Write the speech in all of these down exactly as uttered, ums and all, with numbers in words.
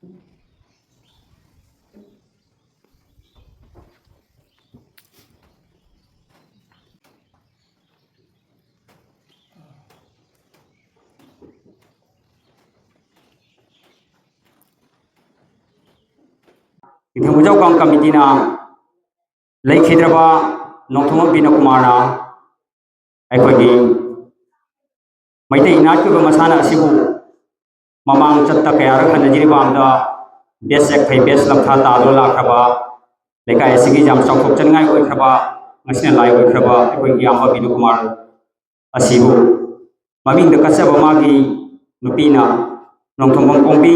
ꯅꯤꯡꯊꯧ ꯈꯨꯖꯧꯀꯥꯡ ꯀꯃꯤꯇꯤꯅ ꯂꯩꯈꯤꯗ꯭ꯔꯕ ꯅꯣꯡꯊꯣꯝꯕꯝ ꯕꯤꯅꯣ ꯀꯨꯃꯥꯔꯅ ꯑꯩꯈꯣꯏꯒꯤ ꯃꯩꯇꯩ ꯏꯅꯥꯠꯀꯤ ꯑꯣꯏꯕ ꯃꯁꯥꯟꯅ ꯑꯁꯤꯕꯨ ꯃꯃꯥꯡ ꯆꯠꯇ ꯀꯌꯥꯔꯛ ꯍꯟꯅꯖꯔꯤꯕ ꯑꯝꯗ ꯕꯦꯁ ꯌꯥꯡꯈꯩ, ꯕꯦꯁ ꯂꯝꯊꯥ ꯇꯥꯗꯨꯅ ꯂꯥꯛꯈ꯭ꯔꯕ, ꯂꯩꯀꯥꯏ ꯑꯁꯤꯒꯤ ꯌꯥꯝ ꯆꯥꯎꯊꯣꯛꯆꯅꯤꯡꯉꯥꯏ ꯑꯣꯏꯈ꯭ꯔꯕ, ꯉꯁꯤꯅ ꯂꯥꯏ ꯑꯣꯏꯈ꯭ꯔꯕ ꯑꯩꯈꯣꯏꯒꯤ ꯏꯌꯥꯝꯕ ꯕꯤꯅꯨ ꯀꯨꯃꯥꯔ ꯑꯁꯤꯕꯨ ꯃꯃꯤꯡꯗ ꯀꯠꯆꯕ ꯃꯥꯒꯤ ꯅꯨꯄꯤꯅ ꯅꯣꯡꯊꯣꯝꯕꯝ ꯀꯣꯡꯕꯤ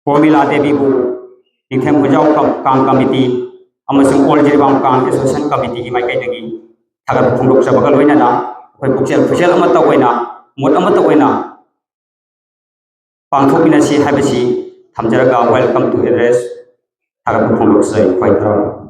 ꯄ꯭ꯔꯣꯃꯤꯂꯥ ꯗꯦꯕꯤꯕꯨ ꯅꯤꯡꯊꯦꯝ ꯈꯨꯟꯖꯥꯎ ꯀꯝ-, ꯀꯥꯡ ꯀꯃꯤꯇꯤ ꯑꯃꯁꯨꯡ ꯑꯣꯜ ꯖꯤꯔꯤꯕꯥꯝ ꯀꯥꯡ ꯑꯦꯁꯣꯁꯤꯌꯦꯁꯟ ꯀꯃꯤꯇꯤꯒꯤ ꯃꯥꯏꯀꯩꯗꯒꯤ ꯊꯥꯒꯠꯄ ꯐꯣꯡꯗꯣꯛꯆꯕꯒ ꯂꯣꯏꯅꯅ ꯑꯩꯈꯣꯏ ꯄꯨꯛꯆꯦꯜ ꯈꯣꯏꯖꯦꯜ ꯑꯃꯠꯇ ꯑꯣꯏꯅ, ꯃꯣꯠ ꯑꯃꯠꯇ ꯑꯣꯏꯅ ꯄꯥꯡꯊꯣꯛꯃꯤꯟꯅꯁꯤ ꯍꯥꯏꯕꯁꯤ ꯊꯝꯖꯔꯒ, welcome to address ꯊꯥꯒꯠꯄ ꯐꯣꯡꯗꯣꯛꯆꯩ꯫ ꯈ꯭ꯋꯥꯏ ꯇꯔꯥ꯫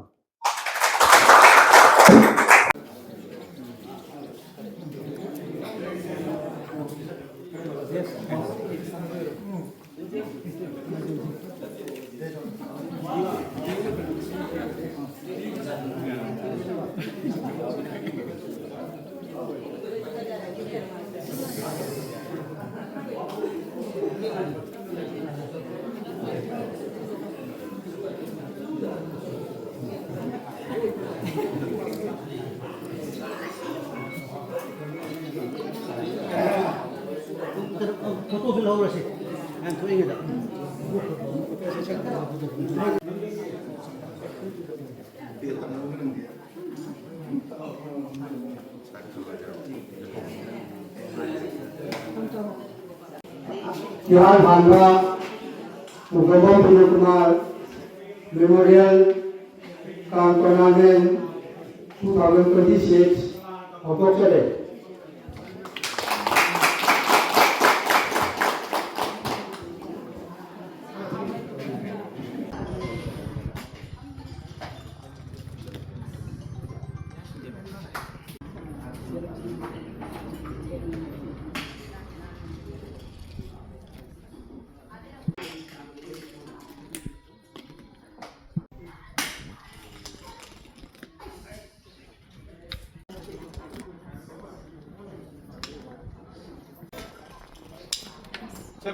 ꯐꯣꯇꯣꯁꯨ ꯂꯧꯔꯁꯤ, ꯃꯌꯥꯝ ꯊꯣꯛꯏꯉꯩꯗ꯫ ꯏꯍꯥꯟ ꯍꯥꯟꯕ Nongthombam ꯕꯤꯅꯣ Kumar Memorial Kang Tournament two thousand twenty-six ꯍꯧꯗꯣꯛꯆꯔꯤ꯫ ꯎꯝ,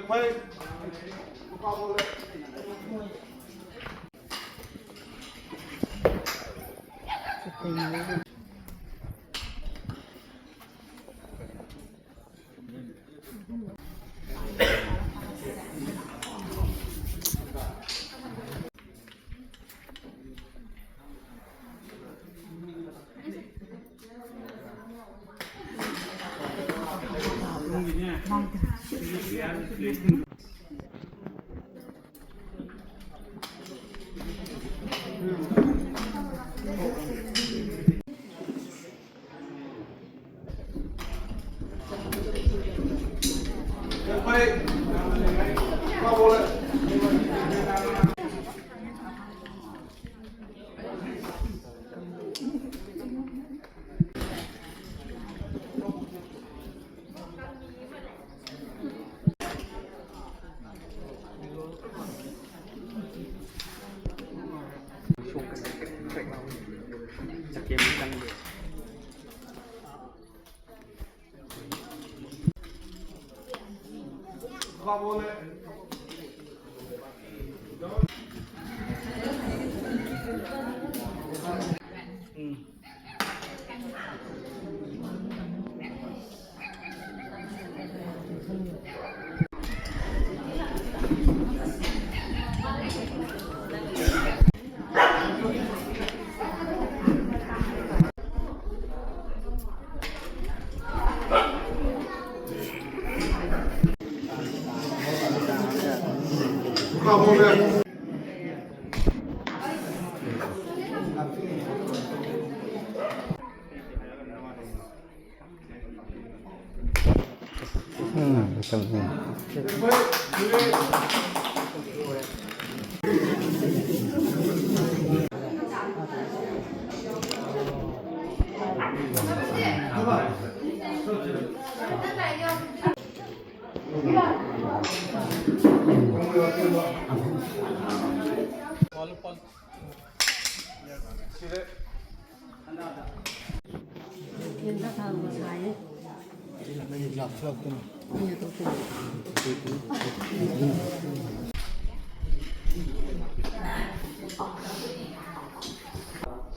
ꯎꯝ꯫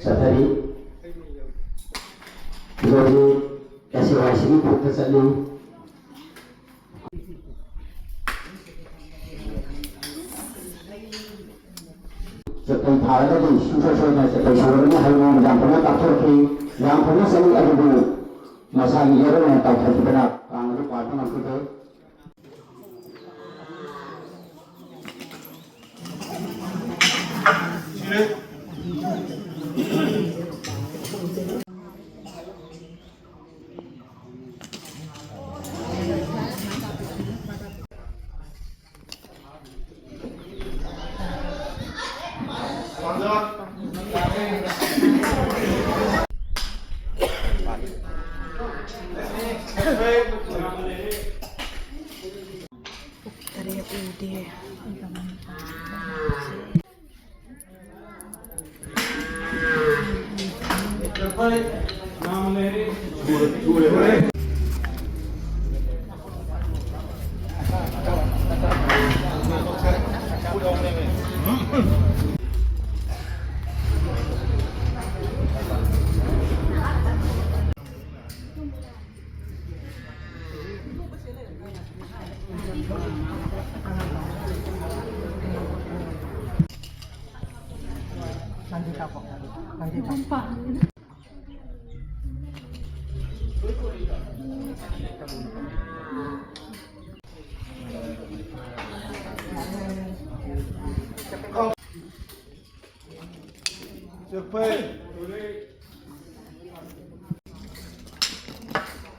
ꯆꯠꯊꯔꯤ꯫ ꯍꯧꯖꯤꯛ ꯍꯧꯖꯤꯛ ꯑꯦꯁ ꯁꯤ ꯋꯥꯏ ꯁꯤꯒꯤ ꯈꯨꯠꯇ ꯆꯠꯂꯤ꯫ ꯆꯠꯐꯝ ꯊꯥꯔꯒꯗꯤ ꯁꯨꯡꯁꯣꯏ ꯁꯣꯏꯗꯅ ꯆꯠꯐꯝ ꯁꯣꯏꯗꯅ ꯍꯥꯏꯕ ꯌꯥꯝ ꯐꯖꯅ ꯇꯥꯛꯊꯣꯔꯛꯈꯤ꯫ ꯌꯥꯝ ꯐꯖꯅ ꯆꯠꯂꯤ, ꯑꯗꯨꯕꯨ ꯃꯁꯥꯒꯤ ꯌꯦꯠ ꯑꯣꯏꯅ ꯇꯧꯊꯈꯤꯗꯅ ꯀꯥꯡ ꯑꯗꯨ ꯄꯥꯟꯕ ꯉꯝꯈꯤꯗꯦ꯫ ꯎꯗꯦ꯫ ꯆꯦꯛꯄꯩ꯫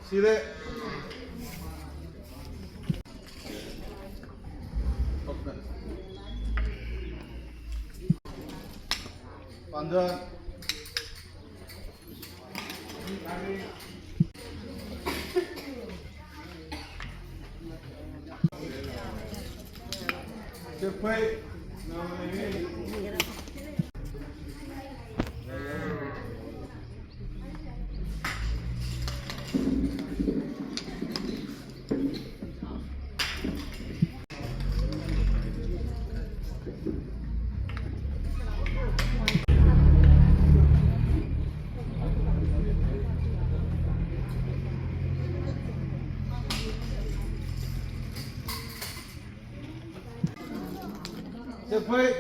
ꯁꯤꯔꯦ꯫ ꯄꯥꯟꯖ꯫ ꯆꯦꯛꯄꯩ꯫ ꯆꯠꯐꯩ꯫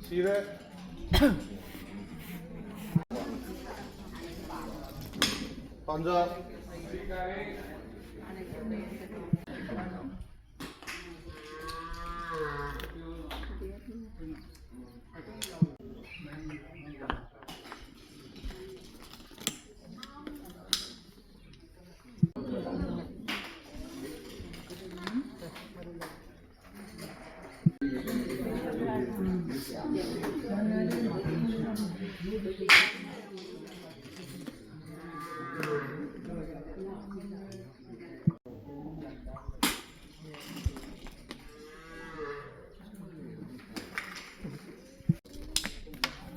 ꯁꯤꯔꯦ꯫ ꯄꯥꯟꯖ꯫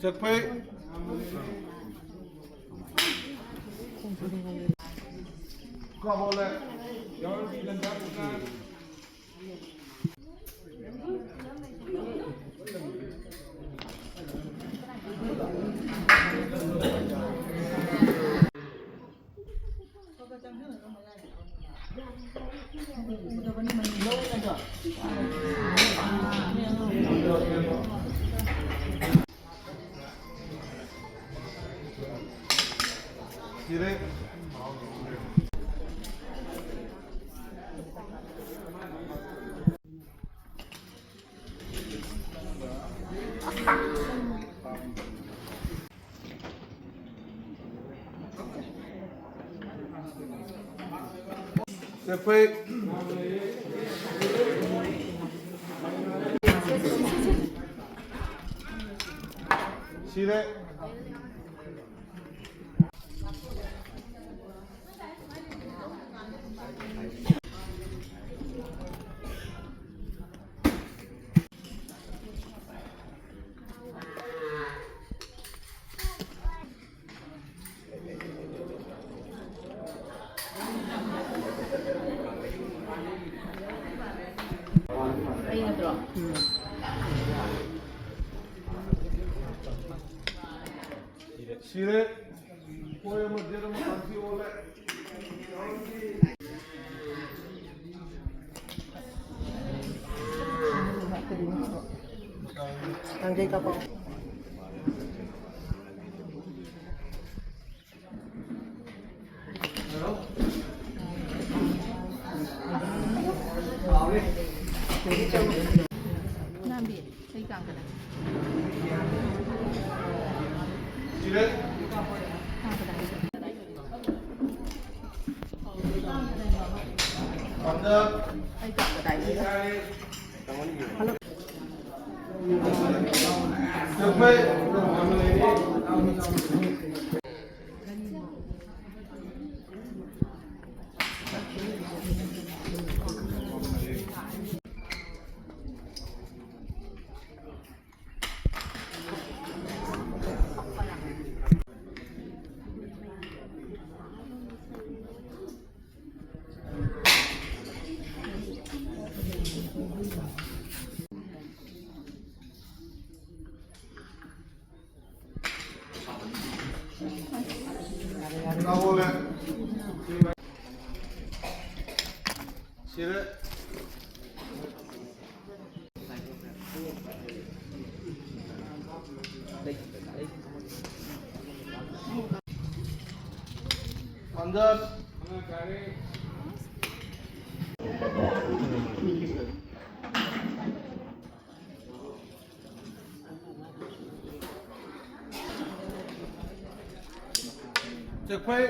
ꯆꯠꯐꯩ꯫ ꯀꯥꯕꯣꯂꯦ꯫ ꯁꯤꯔꯦ꯫ ꯆꯠꯐꯩ꯫ ꯁꯤꯔꯦ꯫ ꯑꯩ ꯅꯠꯇ꯭ꯔꯣ? ꯎꯝ꯫ ꯁꯤꯔꯦ꯫ ꯄꯣꯏꯟ ꯑꯃ, ꯖꯦꯔꯣ ꯑꯃ ꯀꯥꯡꯁꯤ ꯑꯣꯜꯂꯦ꯫ ꯀꯥꯡꯖꯩ ꯀꯥꯞꯄꯛꯑꯣ꯫ ꯅꯥꯝꯕꯤ, ꯑꯩ ꯀꯥꯡ ꯀꯗꯥꯏ? ꯀꯥꯡ ꯀꯗꯥꯏ? ꯑꯩ ꯀꯥꯡ ꯀꯗꯥꯏ? ꯁꯤꯔꯦ꯫ ꯄꯥꯟꯖꯜ꯫ ꯆꯦꯛꯐꯩ꯫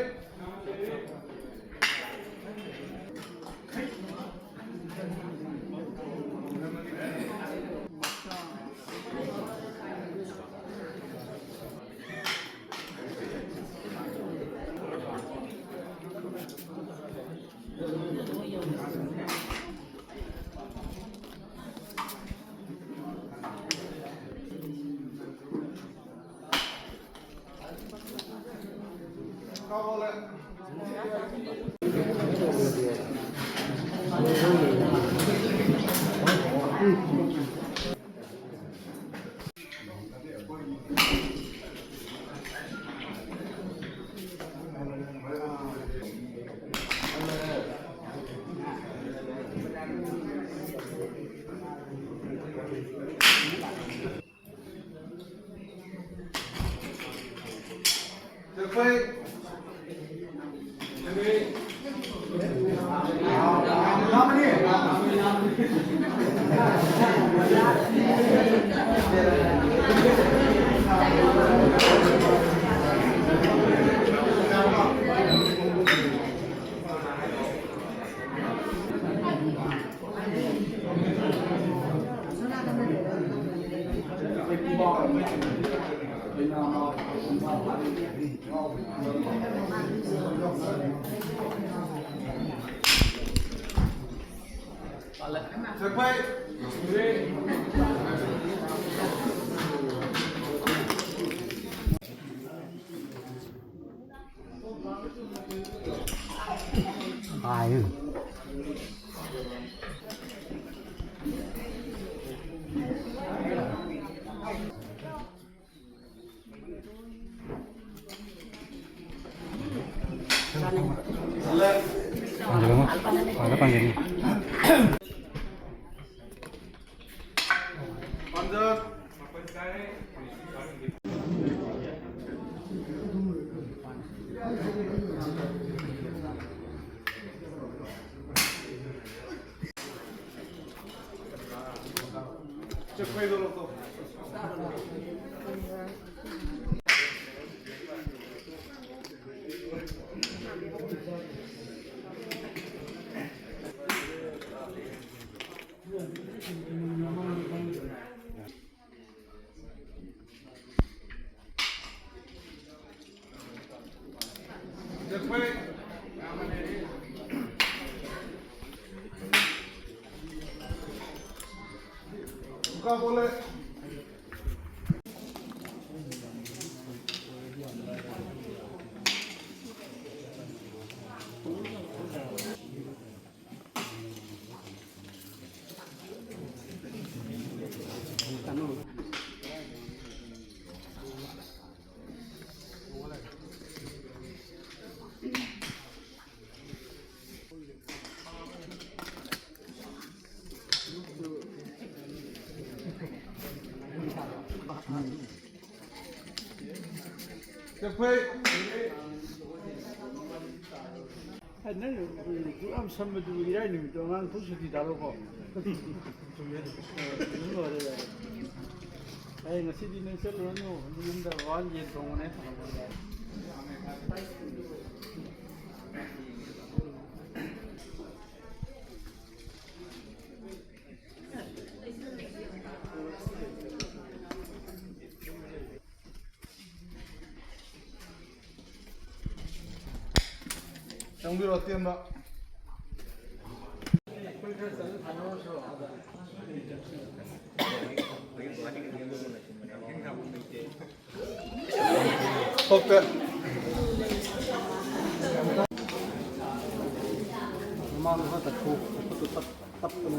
ꯆꯠꯈ꯭ꯔꯦ꯫ ꯑꯦ, ꯅꯪ ꯗꯨꯛ ꯌꯥꯝ ꯁꯝꯕꯗꯨꯕꯨ ꯏꯔꯥꯏ ꯅꯨꯃꯤꯠꯇꯣ ꯑꯉꯥꯡ ꯐꯨꯜ ꯁꯨꯇꯤ ꯊꯥꯔꯣꯀꯣ꯫ ꯆꯨꯝꯃꯦ꯫ ꯑꯗꯨꯝ ꯂꯣꯏꯔꯦ ꯌꯥꯔꯦ꯫ ꯑꯩ ꯉꯁꯤꯗꯤ ꯅꯪ ꯆꯠꯂꯨꯔꯅꯨ, ꯌꯨꯝꯗ ꯕꯕꯥꯅ ꯌꯦꯟ ꯊꯣꯡꯕꯅꯦ ꯊꯝꯃꯝꯃꯣ ꯌꯥꯔꯦ꯫ ꯆꯪꯕꯤꯔꯣ, ꯑꯇꯦꯟꯕ꯫ ꯊꯣꯛꯇꯦ꯫ ꯃꯃꯥꯡꯗ ꯈꯔ ꯇꯞꯊꯣꯛ-, ꯇꯞ-, ꯇꯞ-, ꯇꯞꯄꯅꯦ꯫